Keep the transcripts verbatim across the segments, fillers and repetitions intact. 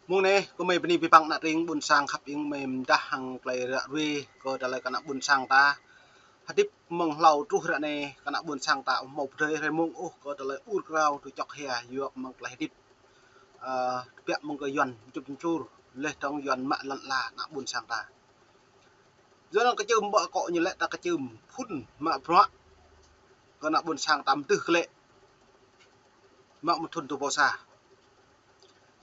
Mông anai, kơmơi bơni abih bang ană tring ƀuôn sang khăp ing mơi mơdah hăng tơlơi ră ruai kơ tơlơi kơ ană ƀuôn sang ta. Hơdip mơ̆ng hlâo truh ră anai kơ ană ƀuôn sang ta hmâo pơdơi rai mông ôh kơ tơlơi ur krao tui čŏk hia yua kơ mơ̆ng tơlơi hơdip. Ơ, tơbiă mơ̆ng kơ Yuan čŭp čŭr, laih dơ̆ng Yuan mă lŏn ala ană ƀuôn sang ta. Yua anŭn kơčưm ƀă akŏ ñu lĕ ta kơčưm phŭn mă bruă kơ ană ƀuôn sang ta mơdưh kơ lĕ mă mơthŭn tơpô sa.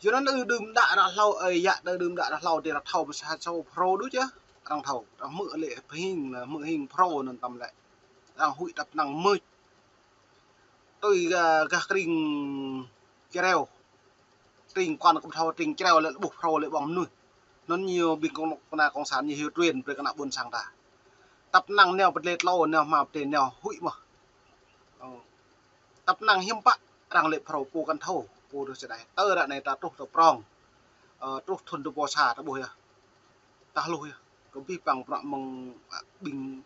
Yua anŭn đưm đưm đă ră hlâo ơi yă đưm đưm đă ră hlâo dêh ră thâo mơ̆ sa sô Phrô đôč yơh. Arăng thâo, arăng hmư̆ lĕ pơhing, hmư̆ hing Phrô anŭn tăm lĕ. Arăng huĭ tăp năng mưč. Tui gah, gah tring Čreo. Tring kŏn kơ ƀu thâo tring Čreo lĕ ƀuh Phrô lĕ ƀơ̆ng mơnuih. Anŭn ñu ƀing kơnuk kơna kông sản ñu hyu truyền brơi kơ ană ƀuôn sang ta. Tăp năng nao pơdlê tlô, nao hma pơdlê, nao huĭ mơ̆. Ơ. Tăp năng hiư̆m pă arăng lĕ Phrô pô kăn thâo, pô rơ̆ sơdai. Tơ ră anai ta truh tơ prong. Ơ, truh thŭn tơpô sa ta ƀuh yơh. Ta hluh yơh. Kơ abih bang bruă mơ̆ng, ơ, ƀing,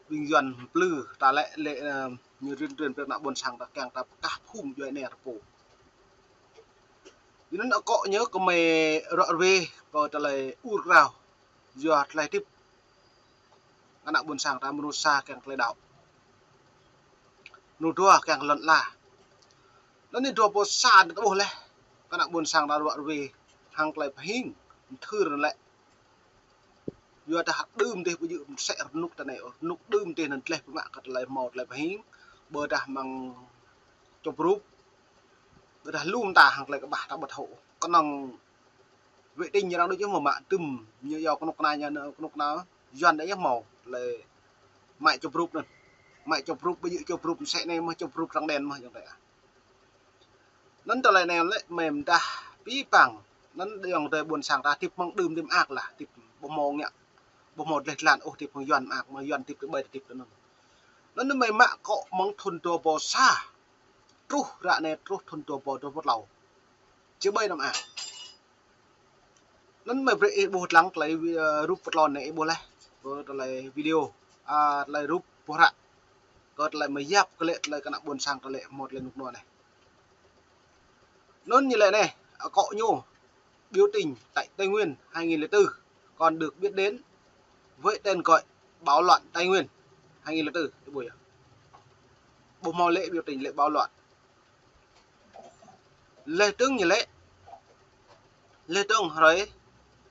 ƀing Yuan plư ta lĕ, lĕ, ơ, ñu truyền truyền brơi kơ ană ƀuôn sang ta kiăng ta pơkah phung djuai ania ta pô. Yua anŭn akŏ ñu kơmơi ră ruai kơ tơlơi ur krao. Yua tơlơi hơdip kơ ană ƀuôn sang ta mrô sa kiăng tơlơi đaŏ. Mrô dua kiăng lŏn ala. Anŭn anai dua pluh sa anai ta ƀuh laih. Kơ ană ƀuôn sang ta ră ruai hăng tơlơi pơhing, mơthưr anŭn lĕ. Yua dah đưm dêh ƀu djơ̆ mơsĕ rơnŭk ta anai, rơnŭk đưm dêh anŭn tơleh pơmă kơ tơlơi hmâo tơlơi pơhing, ƀôdah mơ̆ng čŏp rup, ƀôdah lŏm ta hăng tơlơi kơƀah ta ƀu thâo. Kơnơ̆ng wĕ tĭng ñu arăng đôč yơh mơ̆ mă tơm, ñu yua kơnuk kơna ñu, kơnuk kơna Yuan đôč yơh hmâo tơlơi mă čŏp rup anŭn. Mă čŏp rup ƀu djơ̆ čŏp rup mơsĕ anai mơ̆ čŏp rup trắng đen mơ̆ ayŏng adơi ah. Anŭn tơlơi anai lĕ mơi mơdah abih bang. Anŭn ayŏng adơi ƀuôn sang ta hơdip mơ̆ng đưm đưm mơak lah, hơdip ƀu hmâo ngă, ƀu hmâo dleh dlan ôh, hơdip mơ̆ng Yuan mơak, mơ̆ng Yuan hơdip tơƀơi hơdip anŭn. Anŭn mơi mă akŏ mơ̆ng thŭn dua pluh sa truh ră anai truh thŭn dua pluh dua pluh tlâo. Či ƀơi anăm mơak. Anŭn mơi brơi ih ƀuh lăng tơlơi, ơ, rup pơtlon anai ih ƀuh laih. Kơ tơlơi video, a, tơlơi rup ƀuh ră. Kơ tơlơi mơi yap kơ lĕ tơlơi kơ ană ƀuôn sang kơ lĕ hmâo tơlơi rơnŭk rơnua anai. Anŭn ñu lĕ anai, akŏ ñu, biểu tình tại Tây Nguyên hai nghìn lẻ tư, còn được biết đến với tên gọi bạo loạn Tây Nguyên hai nghìn lẻ tư, ih ƀuh yơh. Ƀu hmâo lĕ biểu tình lĕ bạo loạn. Laih dơ̆ng ñu lĕ, laih dơ̆ng hrơi,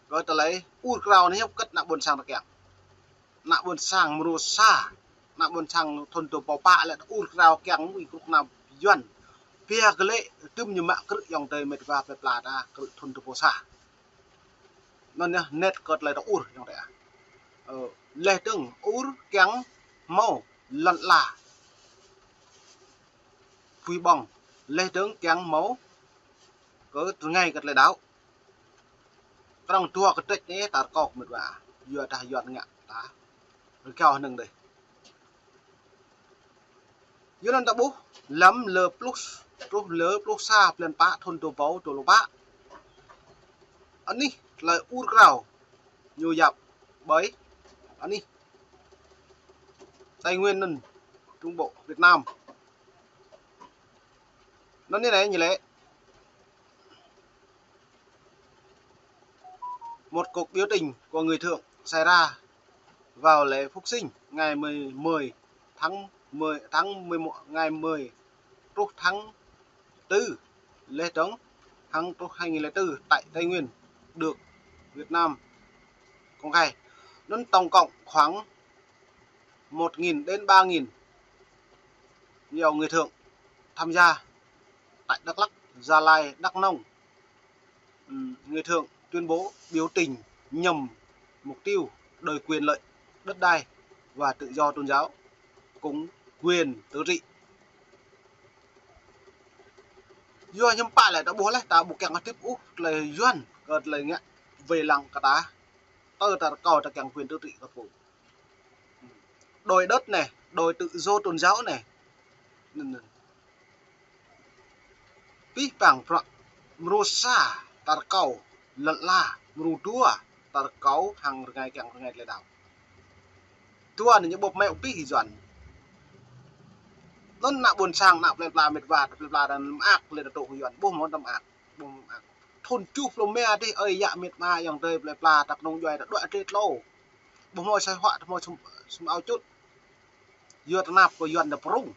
kơ tơlơi ur krao anai hiăp kơ̆t ană ƀuôn sang ta kiăng. Ană ƀuôn sang mrô sa, ană ƀuôn sang thŭn dua pluh pă lĕ ur krao kiăng ƀing kơnuk kơna Yuan. Pia kơ lĕ tơm ñu mă krư̆ ayŏng adơi met wa plơi pla ta krư̆ thŭn dua pluh sa. Anŭn yơh net kơ tơlơi ta ur ayŏng adơi ah. Ơ, laih dơ̆ng ur kiăng hmâo lŏn ala pui ƀơ̆ng, laih dơ̆ng kiăng hmâo kơ rơngai kơ tơlơi đaŏ. Kơnơ̆ng dua kơdrĕč anai ta rơkâo met wa, yua dah Yuan ngă ta rơgao hơnơ̆ng dêh. Yua anŭn ta ƀuh, lăm lơ pluh, truh lơ pluh sa blan pă thŭn dua pluh dua pluh pă. Anih tơlơi ur krao ñu yap ƀơi anih Tây Nguyên anŭn, Trung Bộ, Việt Nam. Anŭn anai ñu lĕ. Một cuộc biểu tình của người Thượng xảy ra vào lễ Phục sinh ngày mười, mười tháng mười, tháng mười một, ngày mười, truh tháng tư, laih dơ̆ng hăng truh hai nghìn lẻ tư tại Tây Nguyên được Việt Nam công khai. Anŭn tổng cộng khoảng một nghìn đến ba nghìn nhiều người Thượng tham gia tại Đắk Lắk, Gia Lai, Đắk Nông. Ừm, người Thượng tuyên bố biểu tình nhằm mục tiêu đòi quyền lợi đất đai và tự do tôn giáo, cũng quyền tự trị. Yua hiư̆m pă lĕ ta ƀuh laih, ta ƀu kiăng hơdip ôh tơlơi Yuan, kơ tơlơi ngă wai lăng kơ ta. Tơ ta rơkâo ta kiăng quyền tự trị kơ pô. Đòi đất anai, đòi tự do tôn giáo anai. Anŭn, anŭn. Abih bang bruă mrô sa ta rơkâo lŏn ala, mrô dua ta rơkâo hăng rơngai kiăng rơngai tơlơi đaŏ. Dua anai ñu ƀuh mơ̆ abih Yuan. Anŭn ană ƀuôn sang, ană plơi pla met wa, plơi pla ta mơak lĕ ta tŭ kơ Yuan, ƀu hmâo ta mơak, ƀu hmâo mơak. Thun tơjuh pluh rơma dih ơi yă met wa ayŏng adơi plơi pla ta kơnung djuai ta đuaĭ tơlơi tlâo. Ƀu hmâo sai huă, ta hmâo sum, sum ao čut. Yua tơnap kơ Yuan ta prung.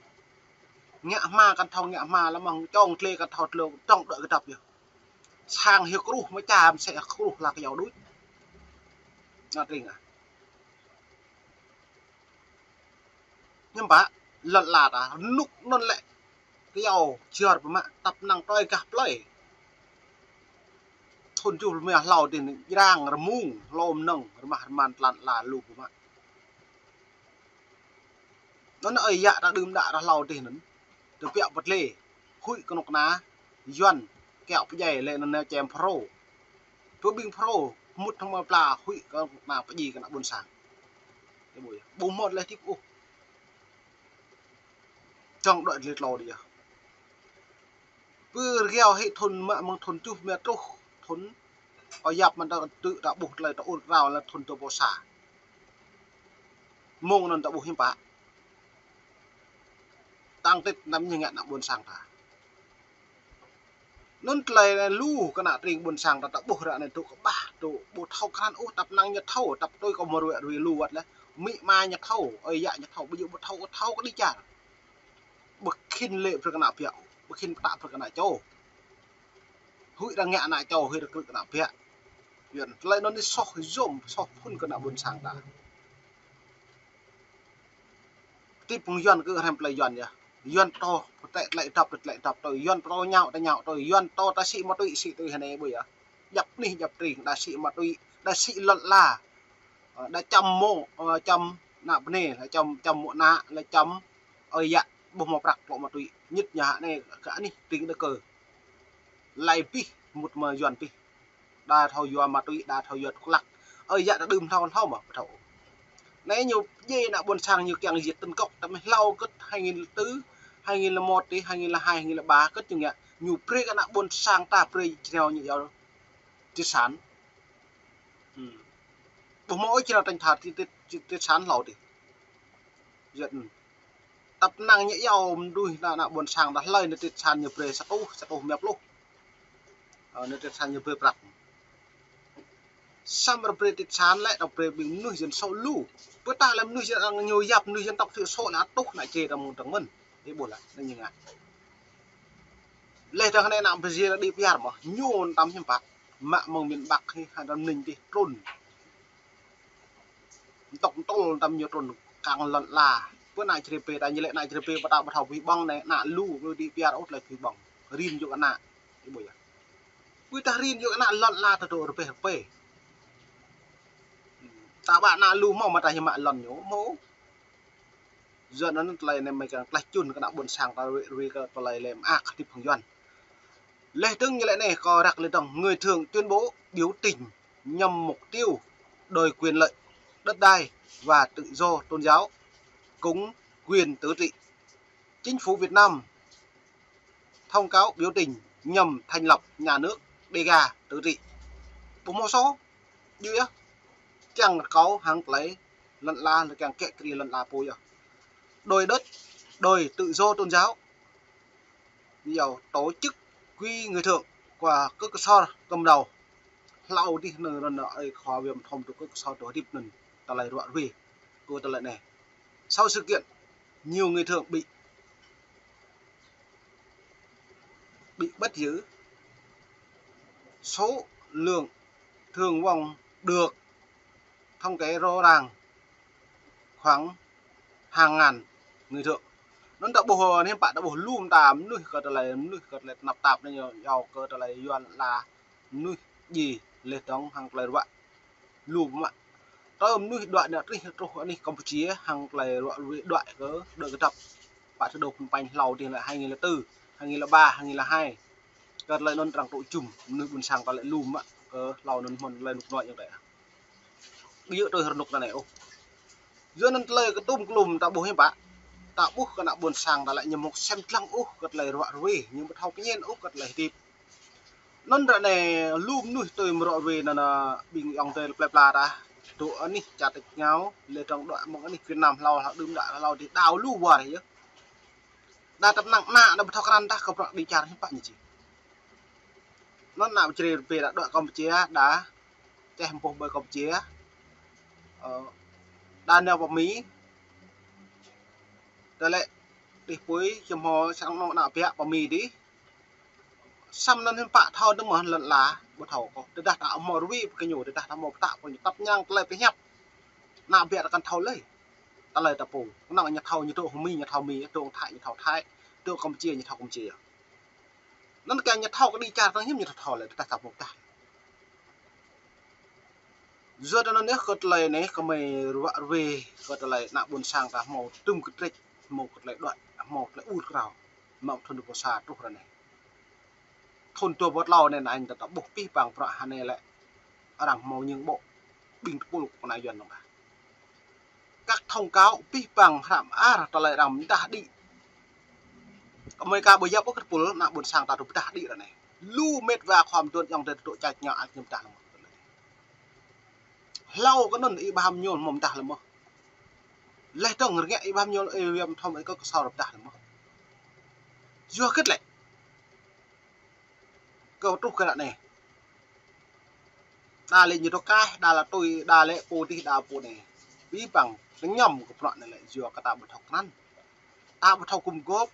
Ngă hma kăn thâo ngă hma, lăm mơ̆ng čong tlê kăn thâo tlô, tŏng đuaĭ kơdŏp yơh. Sang hyu kruh mơča mơsĕ kruh lăk yâo đuč. Ngă tring ah. Hiư̆m pă, lŏn ala ta rơnŭk anŭn lĕ kơyâo jơr pơmă, tăp năng trơi gah plơi. Thun tơjuh pluh rơma hlâo dih anai jrang rơmung, hlô mơnơ̆ng, rơmah rơman tơlăn ala lu pơmă. Anŭn ơi yă ta đưm đă ră hlâo dih anŭn. Tơbiă pơtlê, huĭ kơnuk kơna, Yuan, kiaŏ pơdjai lĕ anŭn nao čem Phrô. Tơ ƀing Phrô, mŭt hăng mơ̆ pla, huĭ kơnuk kơna pơdjai kơ ană ƀôn sang. Ƀu hmâo tơlơi hơdip ôh. Čŏng đuaĭ tơlơi tlâo dih yơh. Pơ rơgao hĭ thun mă mơ̆ng thun tơjuh rơma truh thun. Ơ yap mơ̆n ta tŭ ta ƀuh tơlơi ta ur krao lĕ thun dua pluh sa. Mơ̆ng anŭn ta ƀuh hiư̆m pă. Tăng tĭt năm ñu ngă ană ƀôn sang ta. Anŭn tơlơi anai lu kơ ană tring ƀôn sang ta, ta ƀuh ră anai tŭ kơƀah, tŭ ƀu thâo krăn ôh, tăp năng ñu thâo, tăp tui kơ mơruă rui lu wăt lĕ. Amĭ ama ñu thâo, ơi yă ñu thâo, ƀu djơ̆ ƀu thâo, thâo kơ đĭ čar. Ƀu khĭn lĕ brơi kơ ană biă, ƀu khĭn pơtă brơi kơ ană čô. Huĭ arăng ngă ană čô, huĭ arăng krư̆ kơ ană biă. Yuan, tơlơi anŭn anai soh yôm, soh phŭn kơ ană ƀôn sang ta. Tĭp hăng Yuan kơ hrăm plơi Yuan yơh. Yuan pơtô, pơtĕ tơlơi dŏp, tơlơi dŏp tui. Yuan pơtô ñao, ta ñao tui. Yuan pơtô ta sĭ ma tui, sĭ tui hơnai ƀu yơh. Djăp anih, djăp tring, ta sĭ ma tui, ta sĭ lŏn ala. Ơ, ta čăm mơ̆, ơ, čăm ană bơnai, ta čăm, čăm mơ̆ ană, ta čăm ơi yă, ƀu hmâo prăk klŏ ma tui. Ñit ñu hă anai kơ anih tring đa kơ. Lai pih mŭt mơ̆ Yuan pih. Đa thâo yua ma tui, đa thâo yua thuốc lắc. Ơi yă ta đưm thâo thâo mơ̆, ƀu thâo. Anai ñu djai ană ƀôn sang ñu kiăng diệt tận gốc, tơmĕ hlâo kơ̆t hai nghìn lẻ tư, hai nghìn lẻ một dih, hai nghìn lẻ hai, hai nghìn lẻ ba kơ̆t ñu ngă. Ñu brơi kơ ană ƀôn sang ta brơi jrao ñu yua triệt sản. Hm. Ƀu hmâo ôh jrao tañ tha triệt, triệt, triệt sản hlâo dih. Yơh. Tăp năng ñu yua mơnuih ană, ană ƀôn sang ta hlơi ñu triệt sản ñu brơi sa rơtuh, sa rơtuh rơma pluh. Ơ, ñu triệt sản ñu brơi prăk. Samơ̆ brơi triệt sản lĕ ta brơi ƀing mơnuih dân số lu. Pơtă lĕ mơnuih dân, ñu yap mơnuih dân tộc thiểu số lĕ atuh ană čê ta mơ̆ng tơ̆ng mơ̆n. Ih ƀuh lĕ, anai ñu ngă. Leh dơ̆ng anai ană Brazil đĭ pơyar mơ̆, ñu tăm hiư̆m pă. Mă mơ̆ng miền Bắc hĭ, hăng Nam Ninh dih trŭn. Tŏk tŭl tăm ñu trŭn kăng lŏn ala. Pơ ană čơrê pê ta ñu lĕ ană čơrê pê pơtă ƀu thâo pơhĭ ƀơ̆ng anai, ană lu kơ đĭ pơyar ôh tơlơi pơhĭ ƀơ̆ng. Rin yua kơ ană. Ih ƀuh yơh. Pơtah rin yua kơ ană lŏn ala ta dŏ rơbeh rơbeh. Ta ƀă ană lu hmâo mơ̆ ta hiư̆m mă lŏn ñu hmâo. Yua anŭn tơlơi anai mơi kiăng tlaih čun kơ ană ƀôn sang ta rui, rui kơ tơlơi lĕ mơak hơdip hăng Yuan. Leh dơ̆ng ñu lĕ anai kơ răk lĕ dơ̆ng, người thượng tuyên bố biểu tình nhằm mục tiêu đòi quyền lợi, đất đai và tự do tôn giáo, củng quyền tự trị. Chính phủ Việt Nam thông cáo biểu tình nhằm thành lập nhà nước Đêga tự trị. Ƀu hmâo soh, djơ̆ yơh. Kiăng rơkâo hăng tơlơi lŏn ala, kiăng kĕ kri lŏn ala pô yơh. Đòi đất, đòi tự do tôn giáo. Yua tổ chức quy người thượng qua Kyrgyzstan cầm đầu. Hlâo dih anŭn, anŭn ơi khua viêm thông tơ Kyrgyzstan tơ hơdip anŭn tơlơi ruă rui. Kơ tơlơi anai. Sau sự kiện, nhiều người thượng bị, bị bắt giữ. Số lượng thương vong được thống kê rõ ràng khoảng hàng ngàn người thượng. Anŭn ta ƀuh, anai pă ta ƀuh lŏm ta mơnuih kơ tơlơi, mơnuih kơ tơlơi tơnap tap anai ñu, yua kơ tơlơi Yuan ala mơnuih djai leh dơ̆ng hăng tơlơi ruă. Lu mă. Tơ mơnuih đuaĭ nao trih truh anih Campuchia hăng tơlơi ruă rui đuaĭ kơ đuaĭ kơdŏp. Pă tơdŏ Phnom Penh hlâo dih lĕ hai nghìn lẻ tư, hai nghìn lẻ ba, hai nghìn lẻ hai. Kơ tơlơi anŭn arăng tŭ jum, mơnuih ƀôn sang ta lĕ lu mă kơ hlâo anŭn mơ̆n tơlơi rơnŭk rơnua yơh tĕ. Ƀu djơ̆ tui rơnŭk ta anai ôh. Yua anŭn tơlơi kơtum kơlum ta ƀuh hiư̆m pă. Ta ƀuh kơ ană ƀôn sang ta lĕ ñu hmâo sem lăng ôh kơ tơlơi ruă rui, ñu ƀu thâo pơñen ôh kơ tơlơi hơdip. Anŭn ră anai lu mơnuih tui mơ̆ ruă rui anŭn, ƀing ayŏng adơi plơi pla ta. Dŏ anih čar tač rơngiao, leh dơ̆ng dŏ mơ̆ng anih Việt Nam hlâo, hlâo đưm đă hlâo dih đao lu war yơh. Đa tơpă năng ană, ană ƀu thâo krăn tah kơ bruă đĭ čar hiư̆m pă ñu či. Anŭn ană Jrai rơbê đa đuaĭ Kampuchia, đa čeh mơboh ƀơi Kampuchia. Ơ, đa nao pơ Mi. Tơlơi đih pui, čơmhŏ sang anŏ ană biă pơ Mi đih. Samơ̆ anŭn hiư̆m pă thâo dơ̆ng mơ̆n lŏn ala, ƀu thâo kơ. Tơdah ta hmâo rơwĭ pơ kơ ñu, tơdah ta hmâo pơtă pơ ñu, tăp ñang tơlơi pơhiăp. Ană biă ta kăn thâo lơi. Tơlơi ta pô. Kơnơ̆ng ñu thâo, ñu dŏ Mi, ñu thâo Mi, dŏ Thái, ñu thâo Thái, dŏ Kampuchia, ñu thâo Kampuchia. Anŭn kơ ñu thâo kơ đĭ čar tơ̆ng hiư̆m ñu thâo lơi, tơdah ta hmâo pơtă. Yua anŭn yơh kơ tơlơi anai, kơmơi ruă rơwê, kơ tơlơi ană ƀôn sang ta hmâo tŭm kơtrĕč, hmâo kơ tơlơi đuaĭ, hmâo tơlơi ur krao. Mơ̆ng thŭn dua rơbâo sa truh ră anai. Thŭn dua rơbâo klâo anai, anŭn ta ƀuh pih pang bruă hơnai lĕ arăng hmâo ñing ƀô̆ ƀing tơpul kơ ană Yuan dơ̆ng kah. Kah thông cáo pih pang hră mơar tơlơi arăng pơdah đĭ. Kơmơi ka ƀu yap ôh kơ tơpul ană ƀôn sang ta tŭ pơdah đĭ ră anai. Lu mĕt wa khua mơduôn ayŏng adơi tơdŏ čač ngă ăt ñu pơdah lơi mơ̆n. Hlâo kơ anŭn Y Bham Nhôn hmâo pơdah lơi mơ̆n. Laih dơ̆ng rơngiă Y Bham Nhôn, Y Wiam Thom, Y Kơk Ksor pơdah lơi mơ̆n. Yua hơget lĕ kơ truh kơ ră anai. Đa lĕ ñu tŏ kaih, đa lĕ tui, đa lĕ pô dih, đa pô anai. Pih pang tơñum kơ bruă anai lĕ yua kơ ta ƀu thâo krăn. Ta ƀu thâo gum gôp.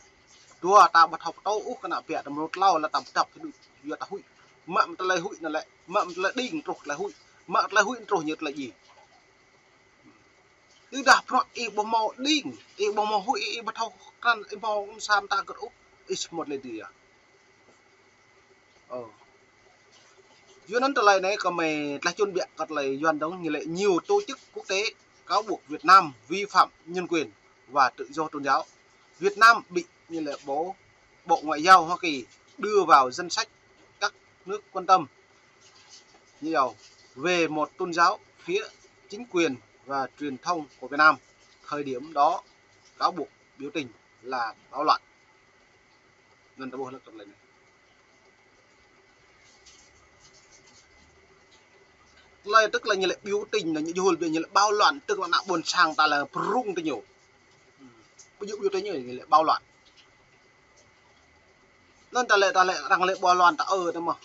Dua, ta ƀu thâo pơtô ôh kơ ană biă ta mơ̆ng hlâo lĕ ta pơdăp hơdui yua ta huĭ. Mă mơ̆ tơlơi huĭ anŭn lĕ, mă mơ̆ tơlơi đing truh tơlơi huĭ. Mă tơlơi huĭ truh ñu tơlơi djai. Tơdah bruă ih ƀu hmâo đing, ih ƀu hmâo huĭ, ih ƀu thâo krăn, ih ƀu hmâo sa mơta hơget ôh, ih či hmâo tơlơi dưi yơh. Ơ. Yua anŭn tơlơi anai kơmơi tlaih čun biă kơ tơlơi Yuan dơ̆ng, ñu lĕ nhiều tổ chức quốc tế cáo buộc Việt Nam vi phạm nhân quyền và tự do tôn giáo. Việt Nam bị, ñu lĕ Bộ, Bộ Ngoại giao Hoa Kỳ đưa vào danh sách các nước quan tâm, ñu yua, về một tôn giáo phía chính quyền và truyền thông của Việt Nam thời điểm đó cáo buộc biểu tình là bạo loạn. Anŭn ta ƀuh lĕ tơlơi anai. Tơlơi tức là ñu lĕ biểu tình, ñu jul biă ñu lĕ bạo loạn, tức là ană ƀôn sang ta lĕ pơrŭng tơ ñu. Ƀu djơ̆ biểu tình ñu lĕ bạo loạn. Anŭn ta lĕ, ta lĕ, arăng lĕ bạo loạn ta ơ tơ mơ̆n.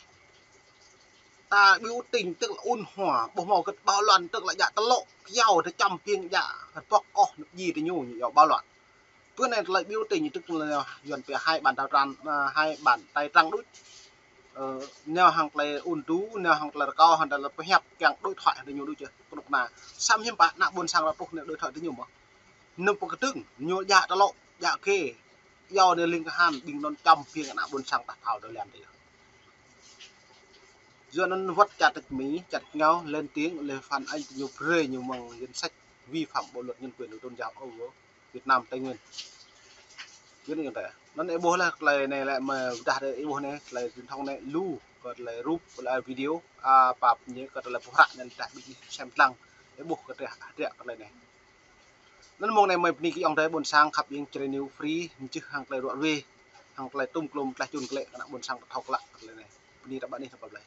Ta biểu tình tức là ôn hòa, ƀu hmâo hơget. Bạo loạn tức là djă tơlŏ, kyâo, tơčăm phiêng djă, bŏk koh, nŭk ji tơ ñu, ñu yua bạo loạn. Bơ anai tơlơi biểu tình tức là Yuan pia hai bàn tay trắng, à, hai bàn tay trắng đuč. Ơ, nao hăng tơlơi ôn tŭ, nao hăng tơlơi rơkâo, hăng tơlơi pơhiăp, kiăng đối thoại hăng tơ ñu đuč yơh. Kơnuk kơna. Samơ̆ hiư̆m pă ană ƀôn sang ta truh nao đối thoại tơ ñu mơ̆n. Nŭn pơkơdơ̆ng, ñu djă tơlŏ, djă khê. Yua anai ling kahan, ƀing anŭn čăm phiêng ană ƀôn sang ta thâo tơlơi anŭn yơh. Yua anŭn wơ̆t čar tĕč Mi, čar tĕč Ngao lên tiếng, lĕ phản ánh tơ ñu brơi ñu mơ̆ng danh sách vi phạm bộ luật nhân quyền và tôn giáo ở Việt Nam, Tây Nguyên. Yua anŭn yơh ta. Anŭn ih ƀuh lĕ tơlơi anai lĕ mơ̆ pơdah đơi ih ƀuh anai, tơlơi truyền thông anai lu, kơ tơlơi rup, kơ tơlơi video, a, pap ñu kơ tơlơi pơhră anŭn dah ƀing ih sem lăng. Ih ƀuh kơ tơlơi, tơlơi anai. Anŭn mông anai mơi bơni kơ ayŏng adơi ƀôn sang khăp ing Jrai News Free, mơčih hăng tơlơi ruă rơwê, hăng tơlơi tŭm klum tlaih čun klĕ kơ ană ƀôn sang ta thâo klă kơ tơlơi anai. Bơni ta ƀă anih ta pap lĕ.